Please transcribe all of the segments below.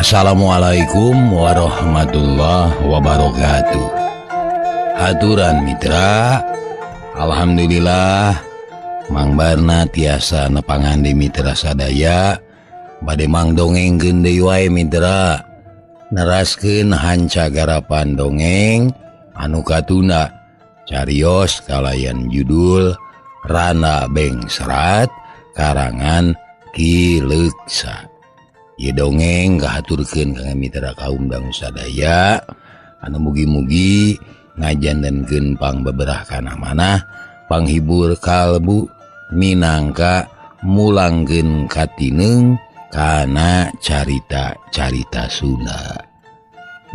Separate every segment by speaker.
Speaker 1: Assalamualaikum warahmatullahi wabarakatuh. Haturan mitra, alhamdulillah Mang Barna tiasa nepangan di mitra sadaya. Bade mang dongengkeun deui wae mitra, neraskeun hanca garapan dongeng anu katunda carios kalayan judul Rana Bengsrat karangan Ki Leuksa. Ieu dongeng kahaturkeun ka mitra kaum dangu sadaya anu mugi-mugi ngajantenkeun pangbeberah kana manah, panghibur kalbu minangka mulangkeun katineung kana carita-carita Sunda.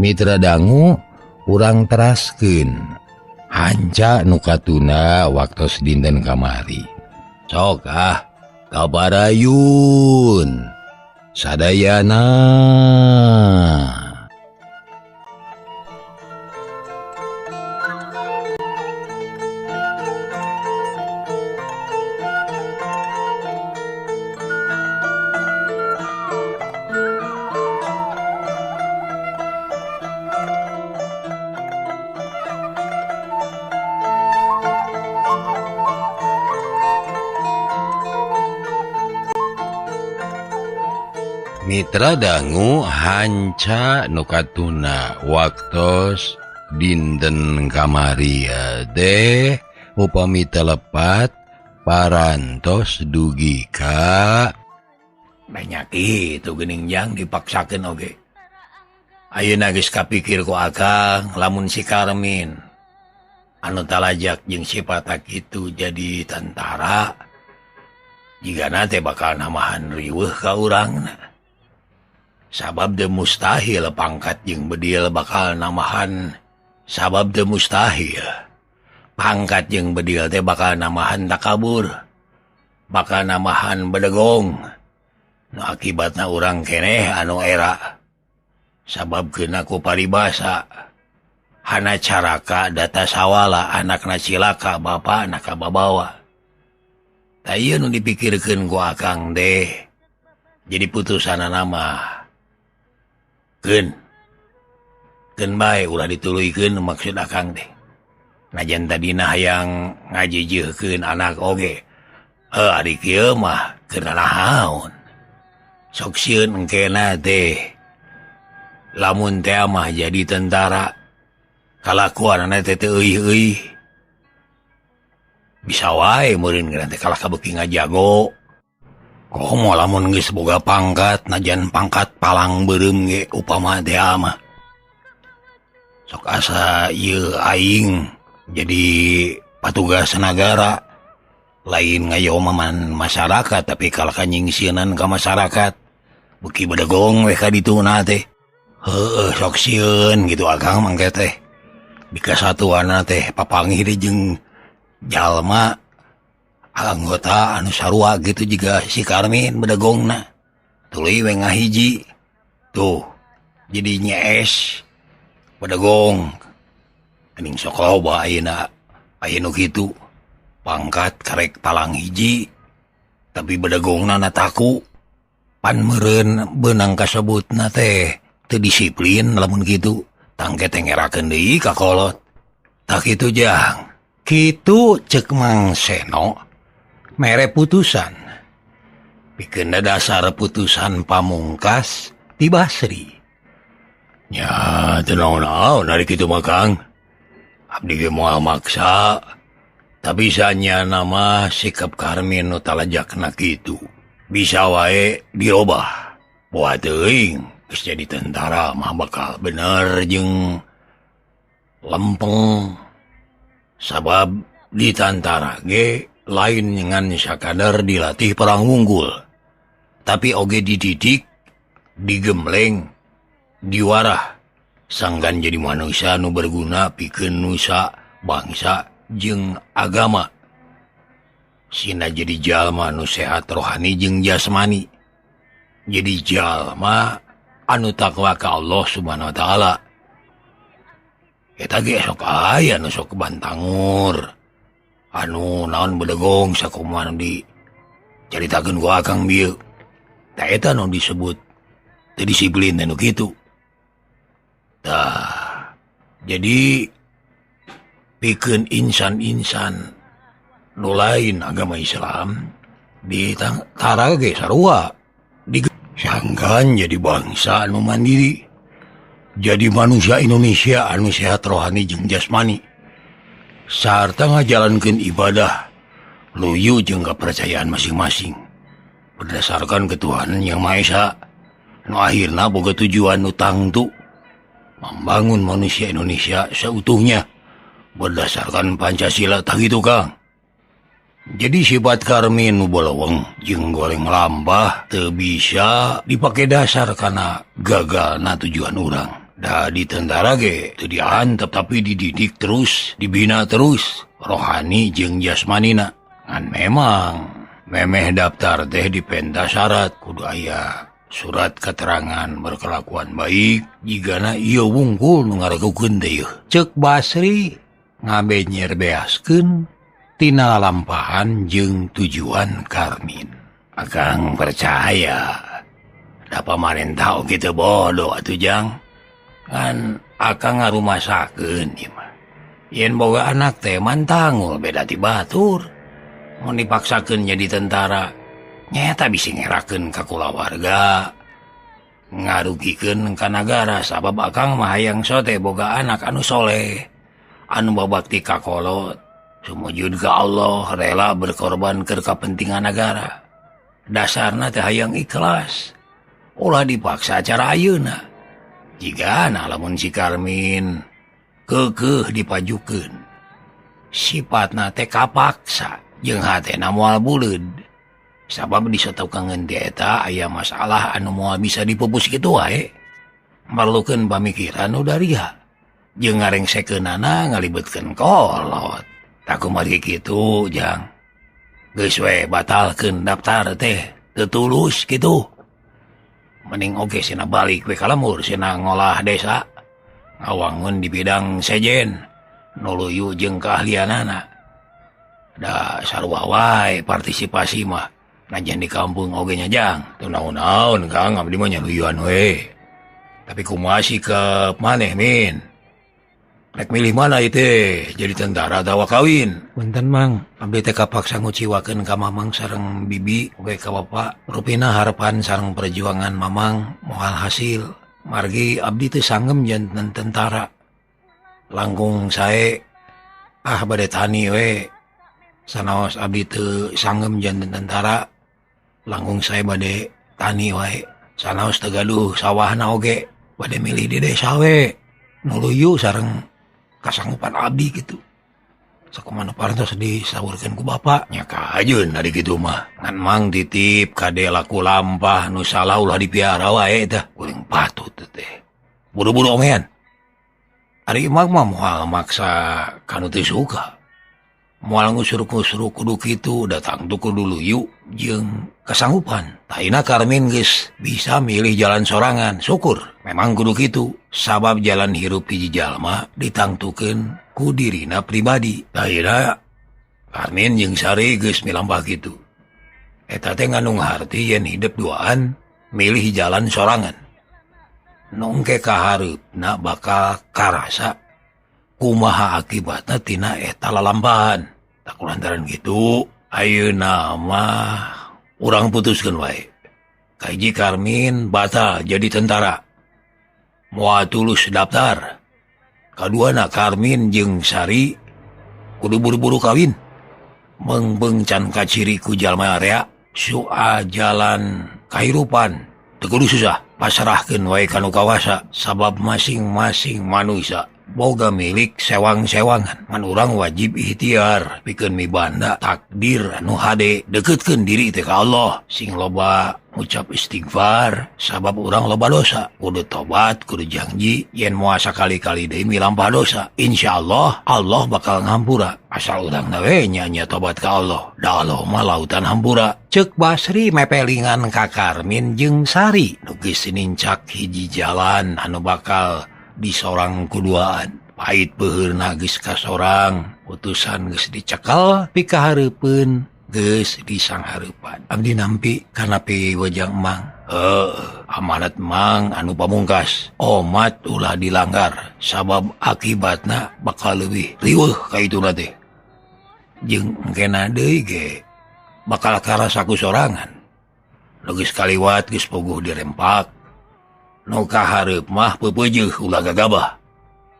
Speaker 1: Mitra dangu urang teraskeun hanca nu katunda waktos dinten kamari. Sok ah kabarayun sadayana. Mitra dangu hanca nu katuna waktos dinten kamari teh upami telepat parantos dugi ka banyak itu geuning jang dipaksakeun oge. Ayeuna geus kapikir ku akang lamun si Karmin anu talajak jeung sipata kitu jadi tentara jigana teh bakal namahan riweuh ka urangna. Sabab de mustahil pangkat jeung bedil bakal namahan, sabab de mustahil pangkat jeung bedil teh bakal namahan takabur, bakal namahan bedegong. Nu akibatna urang keneh anu era. Sabab keuna ku paribasa hana caraka data sawala anakna cilaka bapana kababawa. Tah ieu nu dipikirkeun ku akang teh jadi putusanana mah keun keun bae ulah dituluykeun maksud akang teh. Najan tadina hayang ngajejeuhkeun anak oge. Heuh ari kieu mah keur nanaon. Sok sieun engkena teh. Lamun teh mah jadi tentara kalakuanana teh teu euy-euy. Bisa wae meureun geuna teh kalah kabeuki ngajago. Komo lamun geus boga pangkat najan pangkat palang beureum ge upama teh mah. Sok asa ieu aing jadi patugas nagara lain ngayomaman masyarakat tapi kalah kanyingsieunan ka masyarakat. Beuki bedegong we ka dituna teh. Heueuh sok sieun kitu akang mangke teh. Di kasatuanna teh papanggih deui jeung jalma anggota anu sarua gitu juga si Karmin bedegongna tuluy we ngahiji tuh jadi nyees bedegong geuning sok loba ayeuna aya nu kitu pangkat karek palang hiji tapi bedegongna na taku pan meureun beunang kasebutna teh teu disiplin lamun kitu tangke teh ngerakeun deui ka kolot. Tah kitu jang kitu ceuk Mang Seno mere putusan pikeun dasar putusan pamungkas ti Basri. Nya teu naon-naon ari kitu mah Kang. Abdi ge moal maksa tapi sanyana mah sikap Karmin nu talajakna kitu bisa wae dirobah. Boa teuing geus jadi tentara mah bakal bener jeung lempeng. Sabab di tantara ge lain ngan sakadar dilatih perang wunggul, tapi oge dididik, digemleng, diwarah, sanggan jadi manusia nu berguna pikeun nusa, bangsa, jeung agama. Sina jadi jalma nu sehat rohani jeung jasmani. Jadi jalma anu takwa ka Allah Subhanahu wa taala. Eta ge sok aya nu sok bantangur. Anu naon bedegong sakumaha nu dicaritakeun ku akang bieu. Tah eta nu disebut Teu disiplin teh nu kitu. Tah, jadi pikeun insan-insan nu lain agama Islam di tentara ge sarua disangkan jadi bangsa anu mandiri, jadi manusia Indonesia anu sehat rohani jeung jasmani sarta ngajalankeun ibadah luyu jeung kepercayaan masing-masing berdasarkan ketuhanan yang Maha Esa nu akhirna boga tujuan nu tangtu membangun manusia Indonesia seutuhnya berdasarkan Pancasila. Tah kitu Kang. Jadi sifat Karmin nu boloweng jeung goreng lampah teu bisa dipake dasar karena gagalna tujuan urang. Da di tentara ge teu diantep tapi dididik terus, dibina terus rohani jeung jasmanina. Ngan memang memeh daftar teh dipenta syarat kudu aya surat keterangan berkelakuan baik jigana ieu wungkul nu ngaragukeun teh yeuh. Ceuk Basri ngabenyer beaskeun tina lampahan jeung tujuan Karmin. Akang percaya da pamarentah oge teu bodoh atuh Jang. Ngan akang ngarumasakeun ieu mah. Yen boga anak teh mantangul beda ti batur. Mun dipaksakeun jadi tentara nyata bisi ngerakeun ka kulawarga, ngarugikeun ka nagara sabab akang mah hayang sote boga anak anu soleh, anu babakti ka kolot, sumujud ka Allah, rela berkorban keur kapentingan nagara. Dasarna teh hayang ikhlas, ulah dipaksa cara ayeuna. Jigana lamun si Karmin keukeuh dipajukeun, sifatna teh kapaksa jeung hatena moal buleud. Sabab di satukangeun ti eta aya masalah anu moal bisa dipupus kitu wae. Marlukeun pamikiran nu daria jeung ngarengsekeunana ngalibetkeun kolot. Tak kumargi kitu Jang. Geus we batalkeun daftar teh teu tulus kitu. Mending oge sina balik we ka lembur sina ngolah desa. Ngawangun di bidang sejen nu luyu jeung keahlianana. Da sarua wae partisipasi mah. Najan di kampung oge nya Jang. Teu naon-naon Kang, abdi mah nyaluyuan we. Tapi kumaha sikap maneh Min? Rek milih mana ieu teh? Jadi tentara atawa kawin? Punten Mang, abdi teh kapaksa nguciwakeun ka Mamang sareng bibi oge ka bapa. Rupina harapan sareng perjuangan Mamang moal hasil. Margi abdi teu sanggem janten tentara. Langkung sae ah bade tani we. Sanaos abdi teu sanggem janten tentara. Langkung sae bade tani wae. Sanaos teu gaduh sawahna oge bade milih di desa we. Nu luyu sareng kasanggupan abdi gitu. Sakumaha parantos disaurkeun ku bapa nya kajeun ari kitu mah. Ngan Mang titip kade laku lampah nu salah ulah dipiara wae tah. Kuring patut teh. Buru-buru omean. Ari Mang mah moal maksa kanu teu suka. Moal ngusur-ngusur kudu kitu datang tuh kudu luyu jeung kasanggupan. Taina Karmin geus bisa milih jalan sorangan, syukur. Memang kudu kitu, sabab jalan hirup hiji jalma ditangtukeun ku dirina pribadi. Taina Karmin jeung Sari geus milampah kitu. Eta teh ngandung harti yen hidup duaan milih jalan sorangan. Nongke kahareupna bakal karasa kumaha akibatna tina eta lalampahan. Tak lantaran gitu, ayeuna mah urang putuskeun wae. Kahiji Karmin batal jadi tentara. Moal tulus daftar. Kaduana Karmin jeung Sari kudu buru-buru kawin. Mengbeng can kaciri ku jalma area soal jalan kahirupan teu kudu susah. Pasrahkeun wae ka nu kawasa sabab masing-masing manusia boga milik sewang-sewangan. Man urang wajib ikhtiar pikeun mibanda takdir anu hade deketkeun diri teh ka Allah. Sing loba ngucap istighfar sabab urang loba dosa. Kudu tobat, kudu janji yen moal sakali-kali deui milampah dosa. Insyaallah Allah bakal ngampura asal urang we nya tobat ka Allah. Da Allah mah lautan hampura. Ceuk Basri mepelingan ka Karmin jeung Sari nu geus nincak hiji jalan anu bakal disorang kuduaan. Pahit peuheurna geus kasorang, utusan geus dicekel, pikahareupeun geus disanghareupan. Abdi nampi kanapi wajang Mang. Amanat mang anu pamungkas omat ulah dilanggar sabab akibatna bakal leuwih riweuh ka ituna teh jeung engkena deui ge bakal karasa ku sorangan. Geus kaliwat geus puguh dirempak nu kahareup mah peupeujeuh ulah gagabah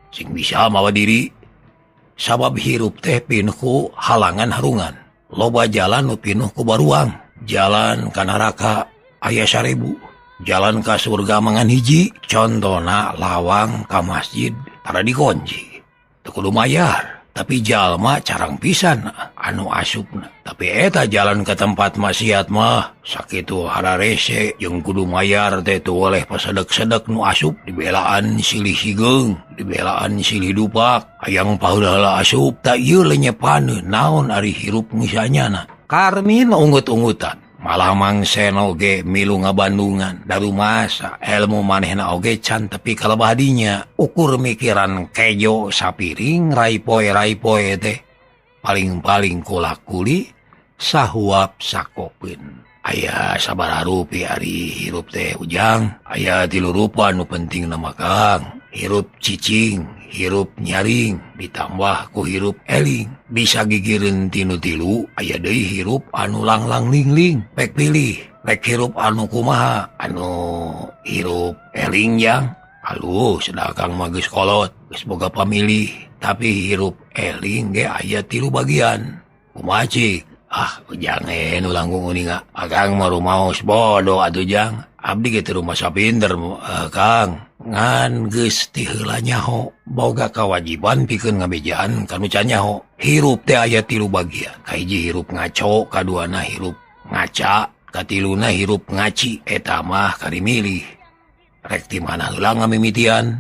Speaker 1: sing bisa mawa diri sabab hirup teh pinuh ku halangan harungan loba jalan nu pinuh ku baruang jalan ka neraka aya 1000 jalan ka surga mangan hiji contona lawang ka masjid tara dikunci teu kudu mayar tapi jalma carang pisan anu asupna tapi eta jalan ke tempat maksiat mah sakitu hararese jeung kudu mayar teh teu oleh pasedek-sedek nu asup dibelaan silih sigeung dibelaan silih dupak hayang paheula asup tak ieu lenyepaneun naon ari hirup misanyana. Karmin ungut-ungutan malah Mang Seno ge milu ngabandungan darumasa ilmu manehna oge can tepi kalebah dinya ukur mikiran kejo sapiring raipoe teh paling-paling kulak-kuli sahuap sakopeun aya sabaraha rupi ari hirup teh ujang aya tilu rupa nu penting nama Kang hirup cicing hirup nyaring ditambah ku hirup eling bisa gigireun tinu tilu aya deui hirup anu langlang lingling pek pilih rek hirup anu kumaha anu hirup eling jang halus sedakang mah geus kolot geus boga pamilih tapi hirup eling ge aya tilu bagian kumaha cik ah ujang nu langkung uninga akang mah rumaos bodoh atuh jang abdi ge teu rumasa pinter Kang ngan geus ti heula nyaho boga kawajiban pikeun ngabejaan ka nu can nyaho hirup teh aya tilu bagian kahiji hirup ngaco kaduana hirup ngaca katiluna hirup ngaci eta mah kari milih rek ti mana heula ngamimitian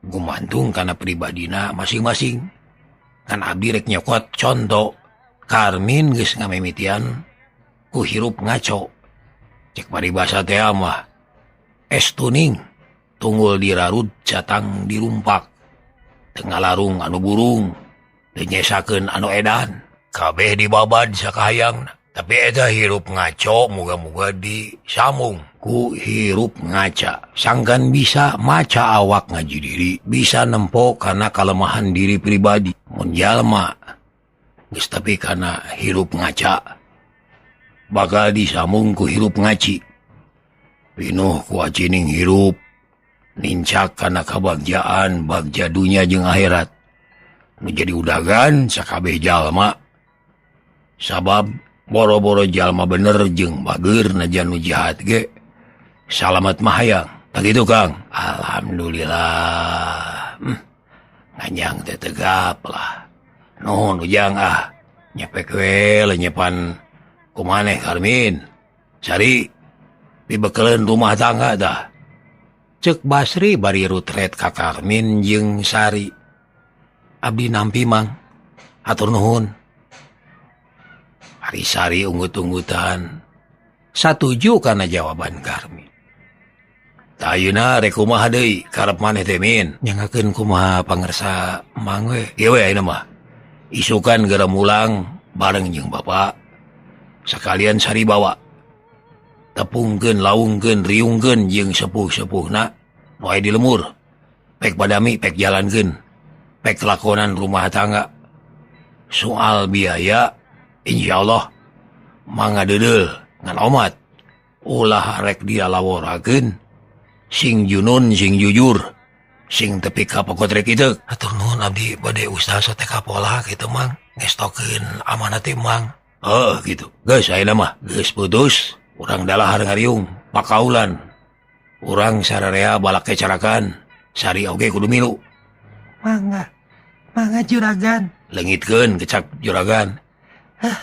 Speaker 1: gumantung kana pribadina masing-masing kan abdi rek nyokot conto Karmin geus ngamimitian ku hirup ngaco cek paribasa teh mah es tuning tunggul dirarud catang dirumpak teu ngalarung anu burung teu nyesakeun anu edan kabeh dibabad sakahayangna tapi eta hirup ngaco muga-muga disambung ku hirup ngaca sangkan bisa maca awak ngaji diri bisa nempo kana kalemahan diri pribadi mun jalma geus tapi kana hirup ngaca bakal disambung ku hirup ngaci pinuh ku acining hirup nincak kana kabagjaan bagja dunya jeung akhirat nu jadi udagan sakabeh jalma sabab boro-boro jalma bener jeung bager najan nu jahat ge salamat mah hayang tah kitu Kang. Alhamdulillah nganjang teh tegap lah nuhun ujang ah nyepek we lenyepan kumaneh Karmin Sari dibekeleun rumah tangga dah cek Basri bari rutret ka Karmin jeung Sari abdi nampi mang atur nuhun. Ari Sari unggut-unggutan satuju kana jawaban Karmin. Tah ayeuna rek kumaha deui karep maneh teh Min nyangakeun kumaha pangersa mang we ieu we ayeuna mah isukan geura mulang bareng jeung bapak sekalian Sari bawa tepungkeun laungkeun riungkeun jeung sepuh-sepuhna nu aya di lemur pek badami pek jalankeun pek lakonan rumah tangga soal biaya insyaallah mangga deudeuh ngan omat ulah rek dia laworakeun sing junun sing jujur sing tepi ka pokotrek kitu atur nuhun abdi bade usaha teh kapola kitu mang ngestokeun amanat teh mang heuh kitu geus ayeuna mah geus putus urang dalahar ngariung pakaulan urang sararea balake carakan Sari oge kudu milu
Speaker 2: mangga mangga juragan
Speaker 1: leungitkeun kecap juragan
Speaker 2: hah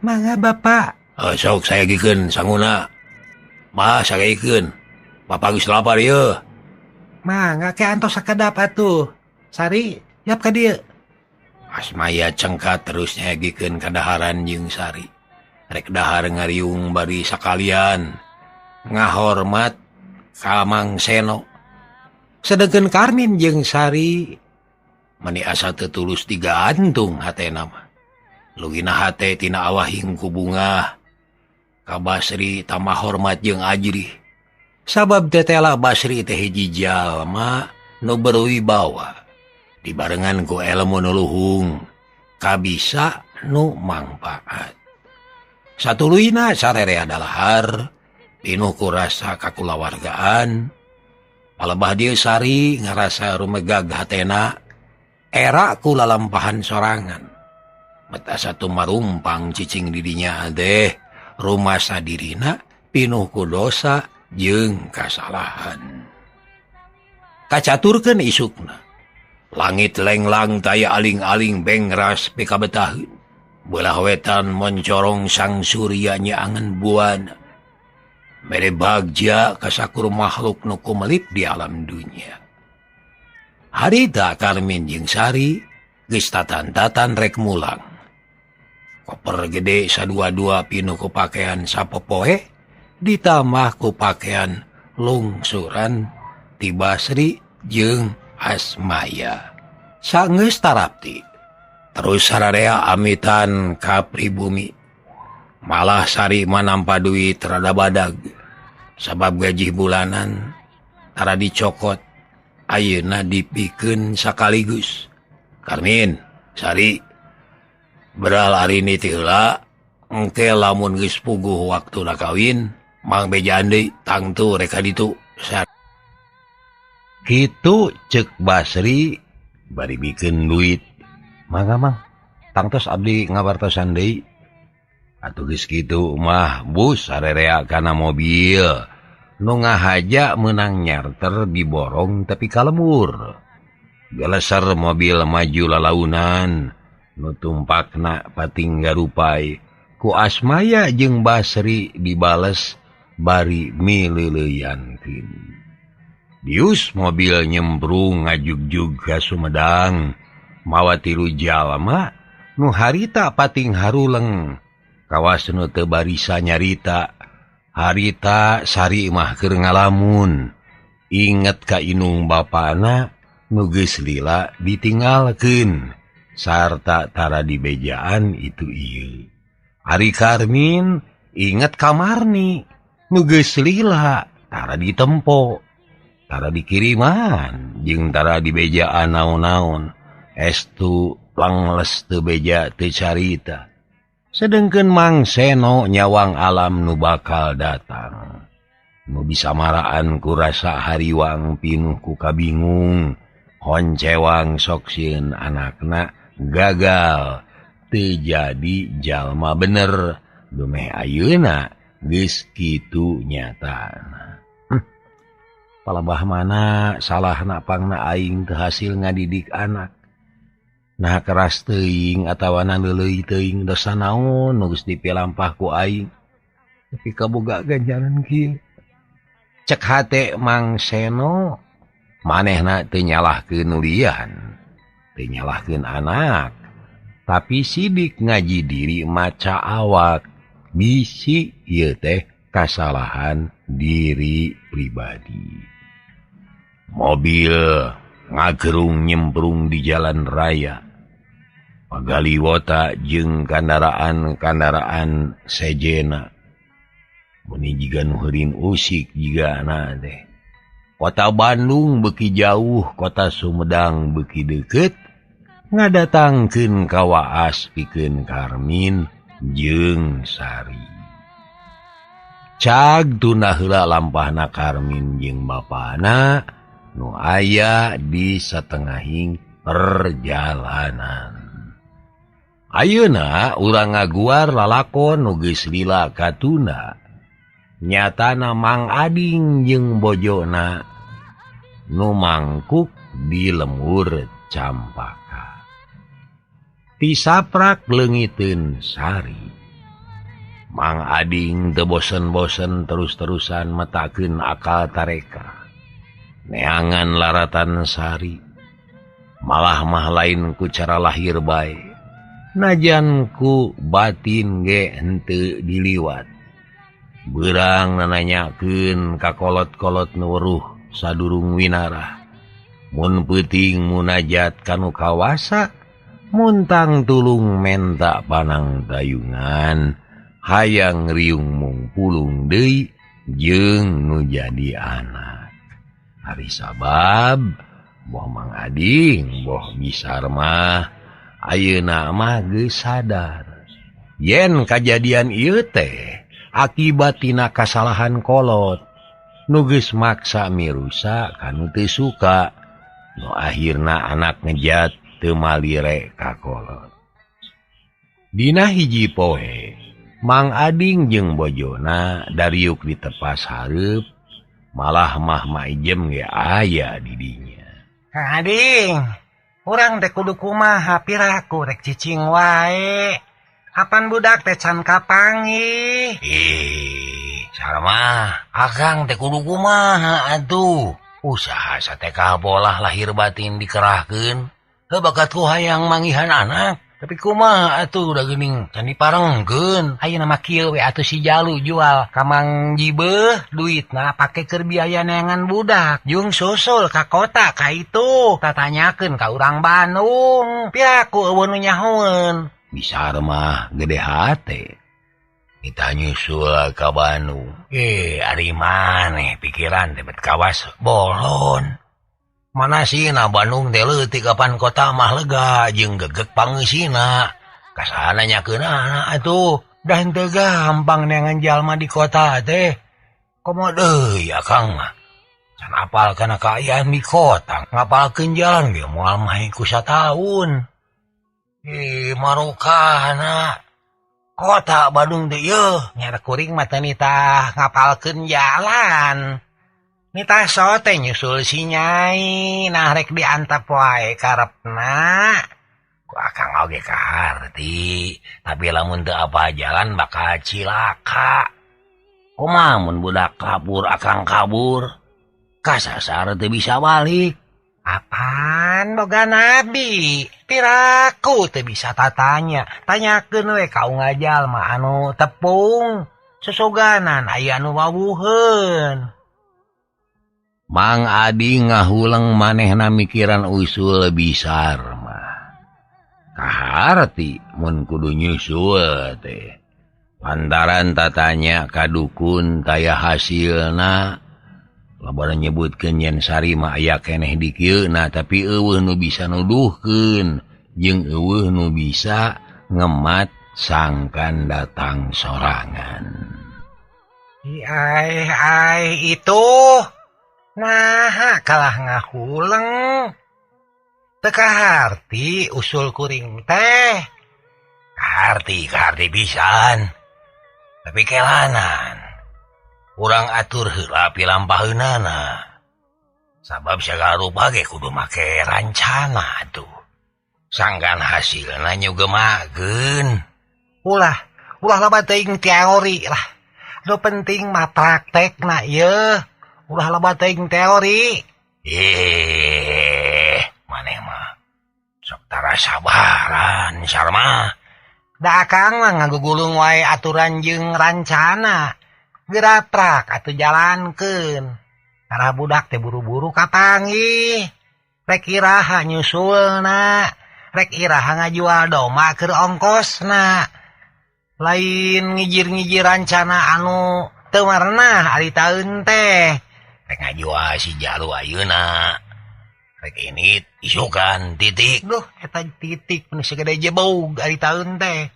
Speaker 2: mangga bapak
Speaker 1: sok saya gikeun sanguna mah sagikeun bapak geus lapar ieu
Speaker 2: mangga ke antos sakedap atuh Sari yap ka dieu
Speaker 1: Asmaya cengkat terus nyagikeun kadaharan jeung Sari rek dahar ngariung bari sakalian ngahormat ka Mang Seno
Speaker 2: sedengkeun Karmin jeung Sari
Speaker 1: meni asa teu tulus digantung hatena mah lugina hate tina awahing ku bungah Ka Basri tambah hormat jeung ajrih. Sabab tetela Basri teh hiji jalma nu berwibawa dibarengan ku elmu nu luhung kabisa nu mangpaat. Satuluyna sarerea dalahar pinuh ku rasa kakulawargaan. Palebah dieu Sari ngarasa rumegag hatena era ku lalampahan sorangan. Met asa tumarumpang cicing didinya deh rumasa dirina pinuh ku dosa jeung kasalahan. Kacaturkeun isukna. Langit lenglang taya aling-aling bengras pikabetaheun. Belah wetan moncorong sang surya nyaangan buana. Mere bagja kasakur makhluk nu kumelip di alam dunia. Harita Karmin jeung Sari geus tatan-tatan rek mulang. Koper gede sadua-dua pinuh ku pakaian sapopoe ditambah ku pakaian lungsuran ti Basri jeung Asmaya. Sanggeus tarapti terus sararea amitan ka pribumi. Malah Sari manampa duit rada badag sabab gaji bulanan tara dicokot ayeuna dipikeun sakaligus. Karmin, Sari beral arini ti heula engke lamun geus puguh waktuna kawin mang bejaan deui tangtu rek ka ditu. Kitu ceuk Basri bari bikeun duit. Mangga mang, tangtos abdi ngabartosan deui. Atuh geus kitu mah bus sarerea kana mobil nu ngahaja meunang nyarter diborong tapi ka lembur. Geleser mobil maju lalaunan nu tumpakna pating garupai ku Asmaya jeung Basri dibales bari mileuleyankeun. Dius mobil nyembrung ngajugjug ka Sumedang mawa tilu jalma nu harita pating haruleng. Kawas nu teu barisa nyarita harita Sari mah keur ngalamun inget ka inung bapana nu geus lila ditinggalkeun sarta tara dibejaan itu ieu. Ari Karmin inget ka Marni nu geus lila tara ditempo tara dikiriman jeung tara dibejaan naon-naon estu langles teu beja teu carita. Sedengkeun Mang Seno nyawang alam nu bakal datang. Nu bisa maraan ku rasa hariwang pinuh ku kabingung. Honcewang sok sieun anakna gagal teu jadi jalma bener. Dumeh ayeuna geus kitu nyatana. Palebah mana salahna pangna aing teu hasil ngadidik anak. Nah keras teuing atawa leuleuy teuing dosa naon nu geus dipilampah ku aing tapi kaboga ganjaran kieu. Cek hate Mang Seno manehna teu nyalahkeun lian, teu nyalahkeun anak, tapi sidik ngaji diri maca awak bisi ieu teh kasalahan diri pribadi. Mobil ngagerung nyembrung di jalan raya. Pagaliwota jeung kandaraan-kandaraan sejena. Meni jiga nu heurin usik jigana teh. Kota Bandung beuki jauh, kota Sumedang beuki deukeut, ngadatangkeun kawaas pikeun Karmin jeung Sari. Cag tuna heula lampahna Karmin jeung bapana nu aya di satengahing perjalanan. Ayeuna urang ngaguar lalakon nu geus lila katunda. Nyatana Mang Ading jeung bojona nu mangkuk di lembur Campaka. Tisaprak leungiteun Sari. Mang Ading teu bosen-bosen terus-terusan metakeun akal tareka. Neangan laratan Sari. Malah mah lain ku cara lahir bae. Najan ku batin ge henteu diliwat. Beurang nananyakeun ka kolot-kolot nu weruh sadurung winarah. Mun peuting munajat kanu kawasa, muntang tulung menta panang dayungan Hayang riung mungpulung deui jeung nu jadi anak. Ari sabab boh Mang Ading boh Bisar mah ayeuna mah geus sadar yen kajadian ieu teh akibat tina kasalahan kolot nu geus maksa mirusa kanu teu suka nu akhirna anak ngejat teu malire ka kolot. Dina hiji poe Mang Ading jeung bojona dariuk ditepas hareup malah mah Maijem ge aya di dinya.
Speaker 2: Kang Ading, urang teh kudu kumaha piraku rek cicing wae. Apan budak teh can kapanggih.
Speaker 1: Ih, Sarma, akang teh kudu kumaha atuh. Usaha satekah bolah lahir batin dikerahkeun. Heuh bakat ku hayang manggihan anak. Tapi kumaha atuh udah geuning can diparengkeun.
Speaker 2: Ayeuna mah kieu we atuh si Jalu jual ka Mang Jibeuh duitna pake keur biaya neangan budak. Jeung susul ka kota ka itu tatanyakeun ka urang Bandung. Piraku eueuh nu nyahoeun.
Speaker 1: Bisar mah gede hate. Kita nyusul ka Bandung. Ari maneh pikiran teh bet kawas bolon. Mana sina Bandung teh leutik kapan kota mah lega jeung gegek pangeusina. Kasana nyakeunana atuh dan teu gampang neangan jalma di kota teh. Komo deui akang mah. Can apal kana kaayaan di kota, ngapalkeun jalan ge moal mah ku sataun. Marukana kota Bandung teh yeuh
Speaker 2: nyara kuring mah teu nitah ngapalkeun jalan. Nitah sote nyusul si Nyai, nah rek diantap wae karepna.
Speaker 1: Ku akang oge kaharti, tapi lamun teu apa jalan bakal cilaka. Kumaha mun budak kabur akang kabur, kasasar teu bisa balik.
Speaker 2: Apaan boga nabi, piraku teu bisa tatanya, tanyakeun we ka unggal jalma anu tepung, susuganan aya anu wawuheun.
Speaker 1: Mang Ading ngahuleng manehna mikiran usul Bisar mah. Kaharti mun kudu nyusul teh. Lantaran tatanya ka dukun taya hasilna. Lamun nyebutkeun yen Sari mah aya keneh di kieuna tapi eueuh nu bisa nuduhkeun jeung eueuh nu bisa ngemat sangkan datang sorangan.
Speaker 2: Ai ai itu. Nah, kalah ngahuleng. Teu kaharti usul kuring teh.
Speaker 1: Kaharti pisan. Tapi kelanan. Urang atur heula pilampaheunana. Sabab sagala rupa ge kudu make rancana atuh. Sangkan hasilna nyugemakeun.
Speaker 2: Ulah, ulah loba teuing teori lah. Nu penting mah praktekna ieu. Ulah loba teuing teori.
Speaker 1: Maneh mah sok tara sabaran Sarma.
Speaker 2: Da akang mah ngagugulung wae aturan jeung rancana. Geraprak atuh jalankeun. Tara budak teh buru-buru kapanggih. Rek iraha nyusulna, rek iraha ngajual domba keur ongkosna. Lain ngijir-ngijir rancana anu teu merenah ari taeun teh.
Speaker 1: Rek ngajual si Jalu ayeuna. Rek ini isukan titik.
Speaker 2: Duh, eta titik nu sagede jebog ari taeun teh.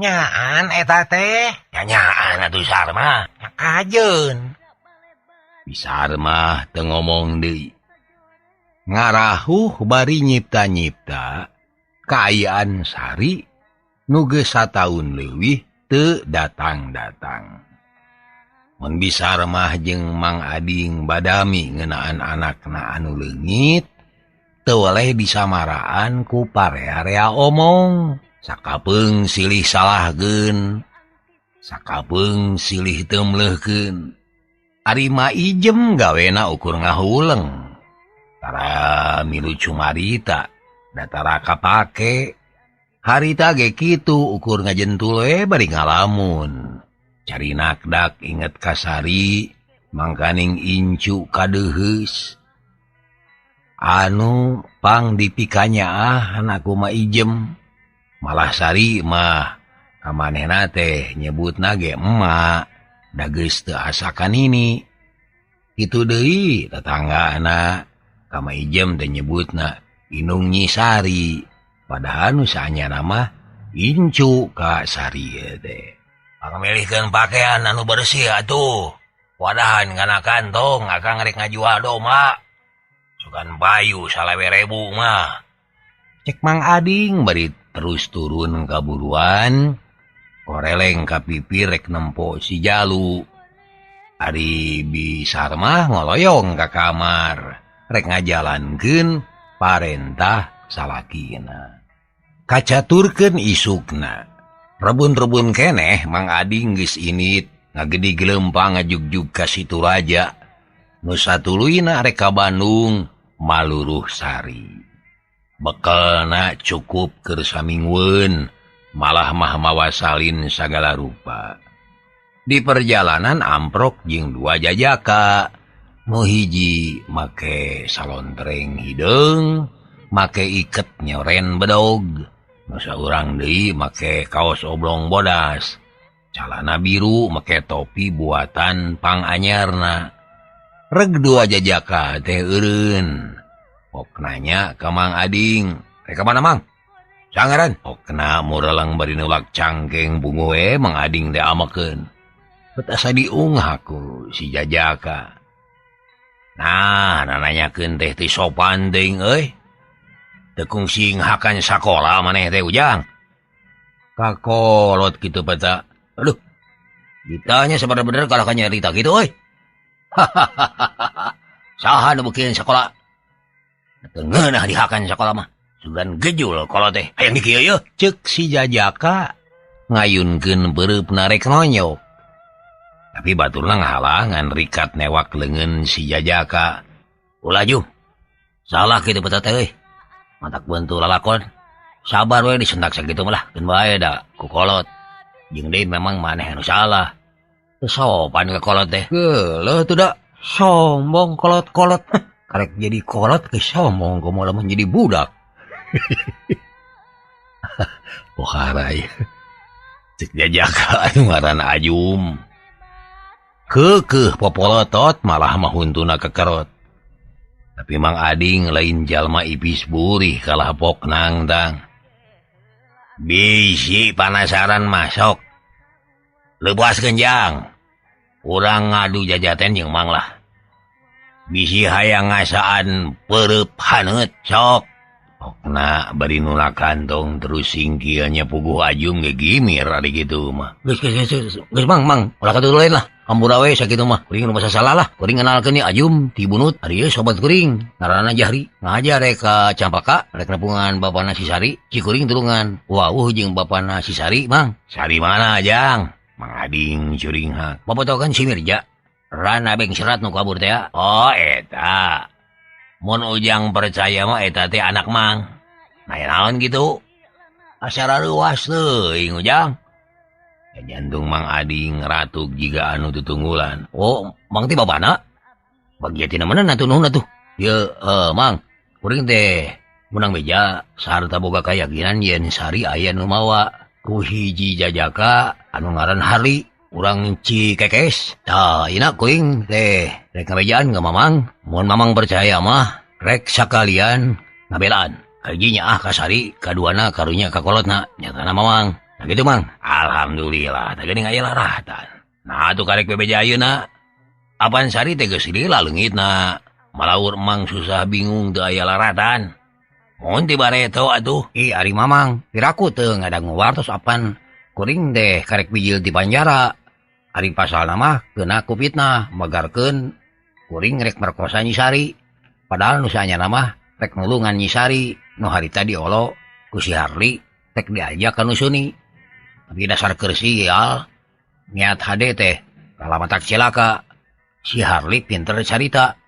Speaker 2: Nyaan eta teh.
Speaker 1: Nyaan atuh Sarma.
Speaker 2: Kajeun.
Speaker 1: Bisar mah teu ngomong deui. Ngarahuh bari nyipta-nyipta kaayaan Sari nu geus sataun leuwih teu datang-datang. Mun Bisar mah jeung Mang Ading badami ngeunaan anakna anu leungit, teu weleh disamaraan ku parea-area omong. Sakapeung silih salahkeun, sakapeung silih teumleuhkeun. Ari Ma Ijem gawena ukur ngahuleng. Tara milu cumarita, datara kapake. Harita ge kitu ukur ngajentul we bari ngalamun. Cari nakdak inget kasari, mangkaning incu kadeuheus. Anu pang dipikanya ah anakku Ma Ijem. Malah Sari mah Ka manehna teh nyebutna ge emak da geus teu asa ka nini. Kitu deui tetanggana ka Ma Ijem teh nyebutna Inung Nyi Sari. Padahal nu saanyana mah incu ka Sari teh. Pangmilihkeun pakaian anu bersih atuh. Wadahan kana kantong akang rek ngajual domba. Sugan bayu 25.000 mah. Cek Mang Ading bari terus turun ka buruan, koreleng ka pipir rek nempo si Jalu. Ari Bisar mah ngoloyong ka kamar, rek ngajalankeun parentah salakina. Kacaturkeun isukna. Rebun-rebun keneh Mang Ading geus init ngagedi gelempang ngajugjug ka Situ Raja. Nu satuluyna rek ka Bandung maluruh Sari. Bekelna cukup keur saminggueun, malah mah mawa salin sagala rupa. Di perjalanan amprok jeung dua jajaka. Nu hiji make salontreng hideung, make iket nyoren bedog. Nu saurang deui make kaos oblong bodas, calana biru make topi buatan panganyarna. Reg dua jajaka teh eureun. Pok nanya ka Mang Ading, "Rek ka mana, Mang?" "Sangaran." Pokna mureleng bari nulak cangkeng bungu we Mang Ading teh amakeun. Bet asa diungah ku si jajaka. Nah, nanyakeun teh ti sopan teuing euy. Teu kungsi nghakan sakola maneh teh Ujang. Kakolot kitu peta. Aduh. Ditanya sabener-bener kalah ka nyarita kitu euy. Hahaha. Saha nu beukeun sakola? Teu ngeunah dihakan sakola mah. Sugan gejul kolot teh. Hayang di kieu yeuh. Ceuk si jajaka ngayunkeun beureupna rek nonyok. Tapi baturna ngahalangan rikat newak leungeun si jajaka. Ulah juh. Salah kitu peta teh euy. Matak bentu lalakon. Sabar we disentak sakitu mah lah, keun bae da ku kolot. Jeung deui memang maneh anu salah. Teu sopan ka kolot teh. Geuleuh tuh da. Sombong kolot-kolot. Karek jadi kolot geus sombong komo lamun jadi budak. Pohara ieu. Cek jajaka anu ngaranna Ajum. Keukeuh popolotot malah mah huntuna kekerot. Tapi Mang Ading lain jalma ipis burih kalah pok nangtang. Bisi panasaran masok. Leupas genjang. Urang ngadu jajaten jeung Mang lah. Bisi hayang ngasaan peureub haneut sok. Pokna bari nulak kantong terus singkilnya puguh Ajum ge gimir ari kitu mah. Geus geus geus geus Mang Mang ulah katutu lain lah. Hampura we sakitu mah. Kuring nu masa salah lah. Kuring ngenalkeun ieu Ajum ti Bunut. Ari ieu sobat kuring ngaranna Jahri. Ngajar rek ka Campaka rek nepungan bapana si Sari. Si kuring tulungan. Wawuh jeung bapana si Sari Mang. Sari mana Jang? Mang Ading curinghak. Bapak si Mirja. Rana beng serat nu kabur teh. Oh eta. Mun Ujang percaya mah eta teh anak Mang. Nah naon gitu. Asa rareuwas teuing Ujang. Jantung Mang Ading ratuk jiga anu tutunggulan. Oh, Mang teh babana? Bagia tina mana atuh nuhun atuh. Ye, Mang, kuring teh menang beja sarta boga kayakinan yen Sari aya nu mawa ku hiji jajaka anu ngaran Harli urang Cikekes. Tah, ina kuring teh rek ngabejaan ka Mamang. Mun Mamang percaya mah rek sakalian ngabelaan. Kajinya ah ka Sari, kaduana karunya ka kolotna nyatana Mamang. Nah gitu Mang. Alhamdulillah, tah geuning aya laratan. Nah atuh karek bebeja ayeuna. Apan Sari teh geus lila leungitna. Malaur Mang susah bingung teu aya laratan. Mun ti bareto atuh. Ih ari Mamang, piraku teu ngadangu wartos apan kuring teh karek bijil di panjara. Ari pasalna mah keuna ku fitnah, magarkeun kuring rek merkosa Nyi Sari. Padahal nu saanyana mah rek nulungan Nyi Sari nu harita diolo ku si Harli rek diajak ka nu Suni. Tapi dasar keur sial niat hade teh kalah matak cilaka. Si Harli pinter carita.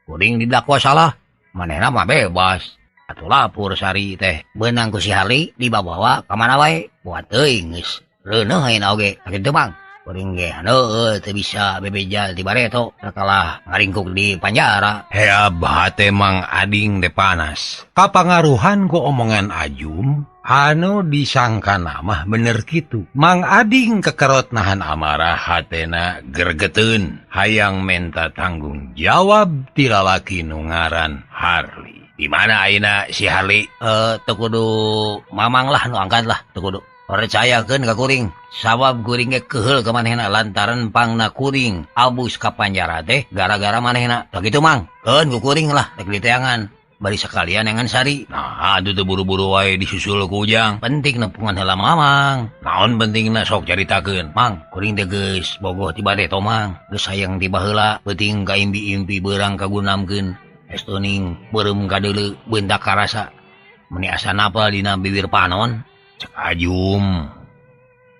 Speaker 1: Kuring didakwa salah, manehna mah bebas. Atuh lapor Sari teh beunang ku si Harli dibawa ka mana wae. Buat teuing geus reuneuh ayeuna oge. Sakitu Mang. Kuring ge heueuh teu bisa bebeja di bareto kalah ngaringkuk di panjara. Heab hate Mang Ading teh panas. Kapangaruhan ku omongan Ajum anu disangkana mah bener kitu. Mang Ading kekerot nahan amarah hatena gergeteun hayang menta tanggung jawab ti lalaki nu ngaran Harley. Di mana ayeuna si Harley? Teu kudu mamang lah nu angkat lah teu kudu. Percayakeun ka kuring, sabab kuring ge keuheul ka manehna lantaran pangna kuring abus ka panjara teh gara-gara manehna. Tah kitu Mang, keun ku kuring lah rek diteangan. Bari sekalian dengan Sari. Nah, aduh teu buru-buru wae disusul ku Ujang. Penting nepungan heula Mamang. Naon pentingna sok caritakeun. Mang, kuring teh geus bogoh ti bade to Mang. Geus hayang ti baheula, peuting ka impi-impi beurang kagunamkeun. Estuning beureum kadeuleu beuntak karasa. Meni asa napal dina bibir panon. Cek Ajum.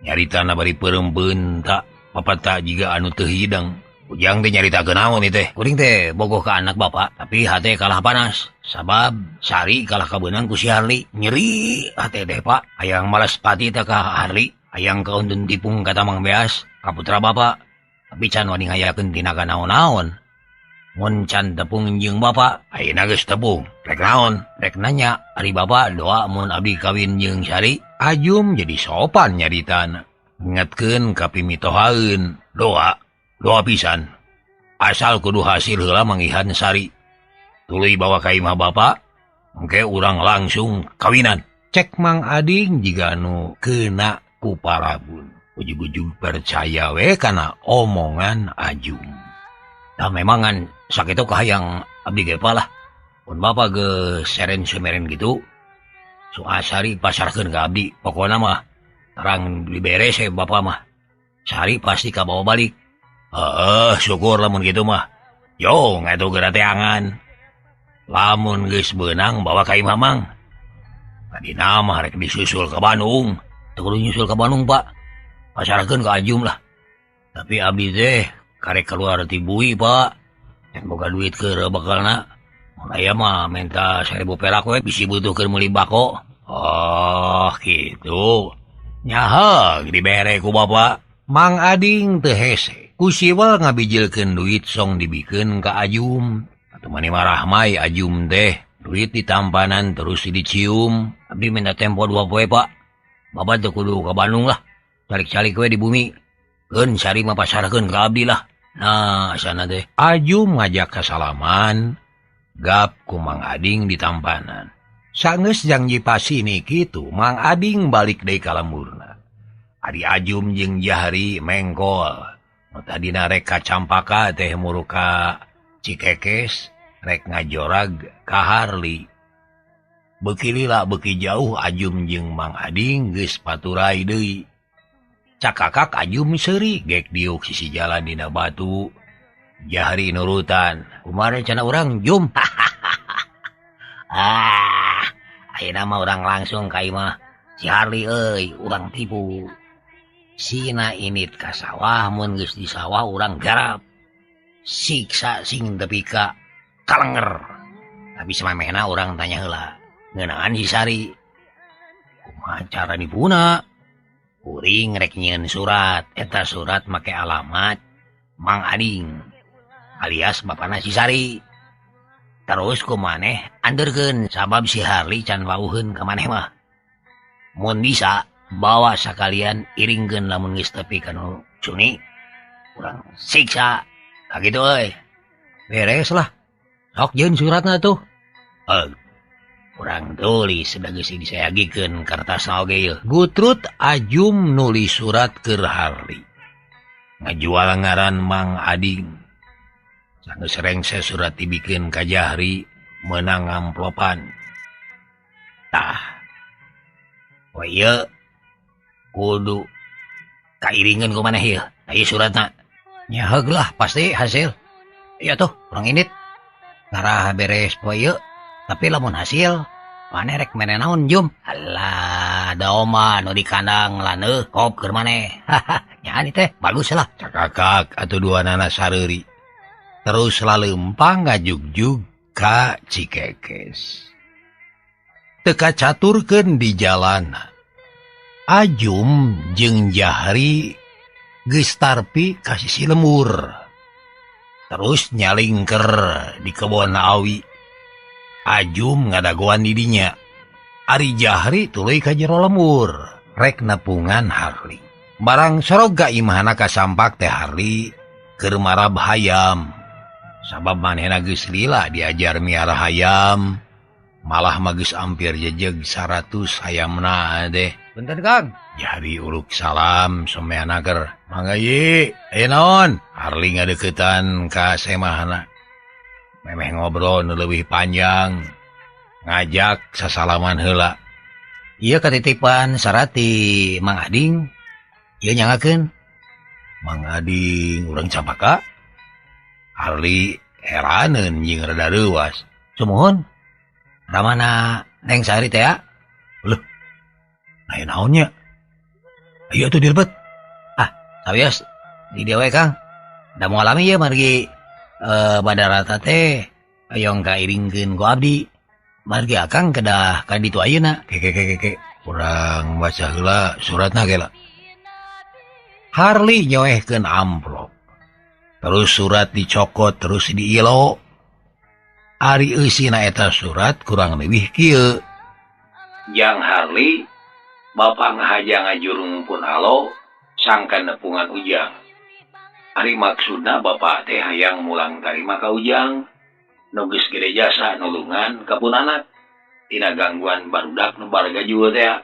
Speaker 1: Nyaritana bari peureum beuntak, papata jiga anu teu hidang. Ujang teh nyaritakeun naon ieu teh? Kuring teh bogoh ka anak bapak, tapi hate kalah panas. Sabab Sari kalah kabeunang ku si Harley. Nyeri hate teh Pak. Hayang malas pati teh ka Harley, hayang kauntun tipung ka Tamang Beas, ka putra bapak. Tapi can wani ngayakeun tindakan naon-naon. Mun can tepung jeung bapak, ayeuna geus tepung. Rek naon? Rek nanya, ari bapak doa mun abdi kawin jeung Sari. Ajum jadi sopan nyaritana. Ngingetkeun ka pimitohaeun. Doa, doa pisan. Asal kudu hasil heula manggihan Sari. Tuluy bawa ka imah bapak, engke urang langsung kawinan. Cek Mang Ading jiga nu kena ku parabun. Ujug-ujug percaya we kana omongan Ajum. Tah memangan sakitu kahayang abdi ge lah. Mun bapak geus seren-sumeren gitu, Sari pasarkeun ka abdi. Pokona mah terang diberes we bapak mah. Sari pasti kabawa balik. Heeh, syukur lamun kitu mah. Yo, ngatu geura teangan. Lamun geus beunang bawa ka imah Mang. Tadina mah rek disusul ka Bandung. Teu kudu nyusul ka Bandung, Pak. Pasarkeun ka Ajum lah. Tapi abdi teh karek keluar ti bui, Pak. Can boga duit keur bakalna. Mun aya mah minta 1000 perak we bisi butuh keur meuli bako. Oh, kitu. Nyaha dibere ku bapak. Mang Ading teu hese. Ku siwal ngabijilkeun duit song dibikeun ka Ajum. Atuh mani marah mai Ajum teh. Duit ditampanan terus dicium. Abdi minta tempo 2 poe, Pak. Bapak teu kudu ka Bandung lah. Calik-calik we di bumi. Keun Sari mah pasarkeun ka abdi lah. Nah, sana teh. Ajum ngajak kasalaman. Gap ku Mang Ading ditampanan. Sanggeus janji pasini kitu, Mang Ading balik deui ka lemburna. Ari Ajum jeung Jahri mengkol. Nu tadina rek ka Campaka teh muru ka Cikekes, rek ngajorag ka Harley. Beuki lila beuki jauh Ajum jeung Mang Ading geus paturai deui. Cakakak Ajum seuri gek diuk sisi jalan dina batu. Jahri nurutan. Kumaha rencana urang Jum? Ah, ayeuna mah urang langsung ka imah si Harley euy, urang tipu. Sina init ka sawah, mun geus di sawah urang garap. Siksa sing tepi ka kalenger. Tapi samemehna urang tanya heula, ngeunaan si Sari. Kumaha cara nipuna? Kuring rek nyieun surat, eta surat make alamat Mang Ading alias bapana si Sari. Terus ku maneh andeurkeun sabab si Harley can wauheun ka maneh mah. Mun bisa bawa sakalian iringkeun lamun geus tepi ka nu cuni urang siksa. Ka kitu euy. Beres lah. Sok jeung suratna tuh. Urang tulis sebagai geus disayagikeun kertasna oge ieu. Gutrut Ajum nulis surat keur Harley. Ngajual ngaran Mang Ading. Sanggeus rengse surat dibikeun ka Jahri meunang amplopan. Tah. Poe ieu kudu kairingan ku maneh ieu. Tah ieu suratna. Nyaheug lah pasti hasil. Iya tuh, urang indit. Ngarah beres poe ieu. Tapi lamun hasil, maneh rek mene naon Jum? Alah, daoma nu di kandang laneuh kop keur maneh. Hahaha, nyahan teh bagus lah. Cakakak atuh duanana sareuri. Terus laleumpang ngajugjug ka Cikekes. Teu kacaturkeun di jalana. Ajum jeung Jahri Geus tarpi ka sisi lembur. Terus nyalingker di kebon awi. Ajum ngadagoan di dinya. Ari Jahri tuluy ka jero lembur rek nepungan Harli. Barang sorog ka imahna kasampak teh Harli keur marab hayam. Sabab manehna geus lila diajar miara hayam. Malah mah geus ampir jejeg 100 hayamna deh. Punten Kang. Jahri uruk salam someana ger. Mangga ye, aya naon? Harli ngadeukeutan ka semahna. Memeh ngobrol nu leuwih panjang. Ngajak sasalaman heula. Ieu katitipan sarati Mang Ading. Ieu nyangakeun. Mang Ading urang Campaka. Harli heraneun jeung rada reuas. Sumuhun. Ramana Neng Sari teh ya? Leuh. Aya naon nya? Ayo atuh direbet. Ah, sawios di dieu we Kang. Da moal lami ieu margi Badarata teh hoyong kairingkeun ku abdi. Margi akang kedah ka ditu ayeuna. Ke ke ke ke. Urang baca heula suratna ge lah. Harli nyoehkeun amplop. Terus surat dicokot terus diilo. Ari eusina eta surat kurang leuwih kieu. Jang Harli Bapak ngahaja ngajurung pun alo sangkan nepungan Ujang. Ari maksudna Bapak teh hayang mulang tarima ka Ujang. Nu geus gede jasa nulungan ka pun anak. Tina gangguan barudak nu barga jua teh.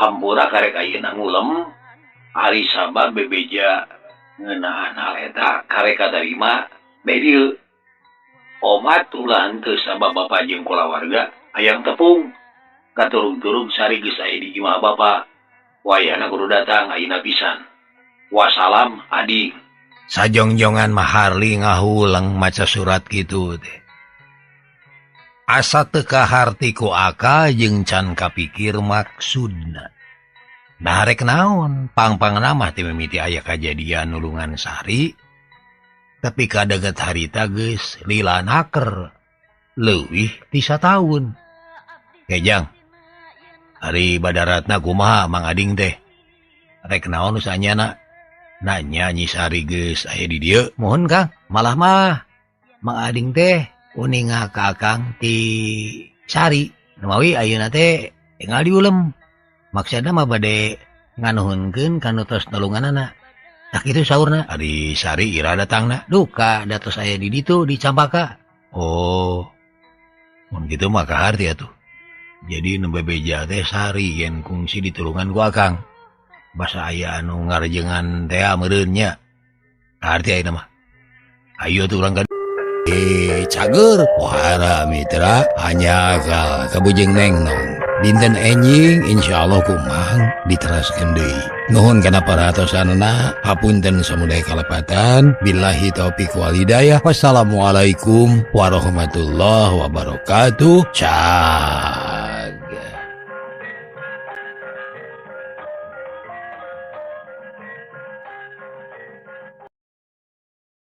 Speaker 1: Hampura karek ayeuna ngulem. Ari sabab bebeja ngeunaan hal eta karek katarima bae dieu. Omat ulah henteu sabab Bapak jeung kulawarga hayang tepung. Katurug-turug Sari geus aya di imah Bapak. Wayahna kudu datang ayeuna pisan. Wassalam Ading. Sajongjongan mah Harli ngahuleng maca surat kitu teh. Asa teu kaharti ku akal jeung can kapikir maksudna. Nah rek naon, pang-pangna mah teh mimiti aya kajadian nulungan Sari. Tapi kadeget harita geus lila naker leuwih ti sataun. Kejang. Ari badaratna kumaha Mang Ading teh? Rek naon nu sanyana? Nanya Nyi Sari geus aya di dieu. Mohon Kang, malah mah Mang Ading teh uninga ka Akang ti Sari. Mawi ayeuna teh enggal diulem. Maksudna mah bade nganuhunkeun ka nu tos nulunganana. Tak kitu saurna. Ari Sari ira datangna. Duka datos aya di ditu di Campaka. Oh. Mun kitu mah kaharti atuh. Jadi nu bebeja teh Sari yen kungsi ditulungan ku Akang. Basa aya anu ngarejengan teh meureun nya. Kaharti ayeuna mah. Ayo atuh urang ka cager pohara mitra hanya ka kabujeng neng nong. Dinten enjing insyaallah kumang diteraskeun deui. Nuhun kana paratosanana, hapunten samudaya kalepatan. Billahi taufik wal hidayah. Wassalamualaikum warahmatullahi wabarakatuh. Ciao.